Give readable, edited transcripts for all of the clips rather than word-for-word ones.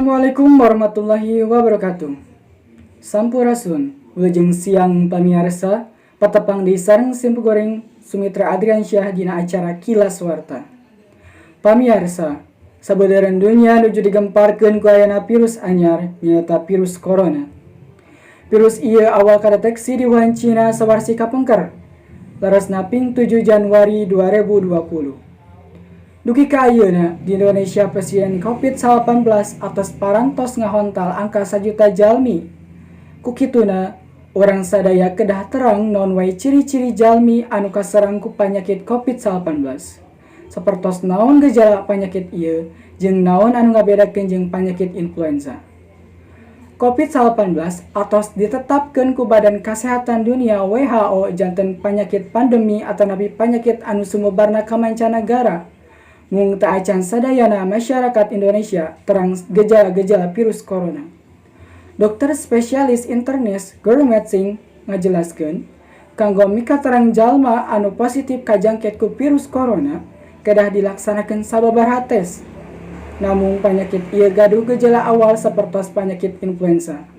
Assalamualaikum warahmatullahi wabarakatuh. Sampurasun, wilujeng siang pamiarsa, patepang deui sareng simkuring Sumitra Adriansyah dina acara Kilas Warta. Pamiarsa, sabudeureun dunya nuju digemparkeun ku ayana virus anyar, nyaeta virus corona. Virus ieu awal kadeteksi di Wuhan, Cina, sawarsi kapengker, leresna ping 7 Januari 2020. Dugi ka ayeuna di Indonesia pasien COVID-19 atos parantos ngahontal angka 1 juta jalmi. Ku kituna, urang sadaya kedah terang naon wae ciri-ciri jalmi anu kaserang ku panyakit COVID-19. Sapertos naon gejala panyakit ieu jeung naon anu ngabedakeun jeung panyakit influenza. COVID-19 atos ditetapkeun ku Badan Kesehatan Dunia WHO janten panyakit pandemi atanapi panyakit anu sumebarna ka mancanagara. Mung teu acan sadayana masyarakat Indonesia terang gejala-gejala virus corona. Dokter spesialis internis Gurmeet Singh ngajelaskeun, kanggo mikaterang jalma anu positif kajangkit ku virus corona, kedah dilaksanakeun sababaraha tes. Namung panyakit ieu gaduh gejala awal sapertos panyakit influenza.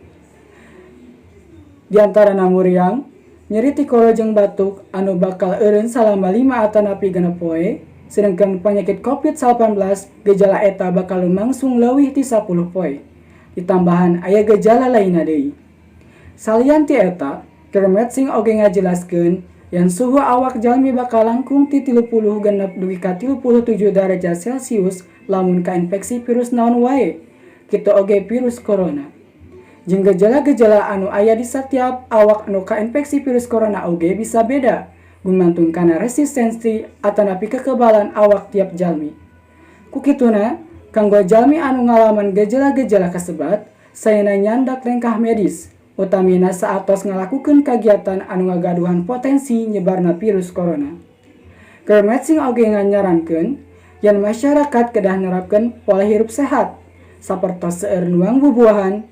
Di antarana muriang, nyeri tikoro jeung batuk anu bakal eureun salama 5 atanapi 6 poe, sedangkan panyakit COVID-19 gejala eta bakal lumangsung leuwih ti 10 poe. Ditambahan aya gejala lainna deui. Salian ti eta, Gurmeet Singh oge ngajelaskeun yen suhu awak jalmi bakal langkung ti 36 dugi ka 37 derajat Celcius lamun kainfeksi virus naon wae, kitu oge virus corona. Jeung gejala-gejala anu aya di satiap awak anu kainfeksi virus corona oge bisa beda, gumantung kana resistensi atanapi kekebalan awak tiap jalmi. Ku kituna, kanggo jalmi anu ngalaman gejala-gejala kasebat, saena nyandak lengkah medis, utamina saatos ngalakukeun kagiatan anu ngagaduhan potensi nyebarna virus corona. Gurmeet Singh oge nyarankeun yen masyarakat kedah nerapkeun pola hirup sehat, sapertos seueur nuang bubuahan,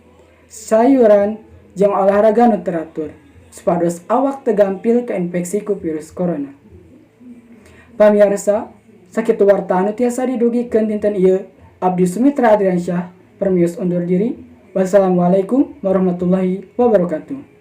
sayuran, jeung olahraga nu teratur, supados awak teu gampil kainfeksi ku virus corona. Pamiarsa, sakitu warta anu tiasa didugikeun dinten ieu. Abdi Sumitra Adriansyah, permios undur diri. Wassalamualaikum warahmatullahi wabarakatuh.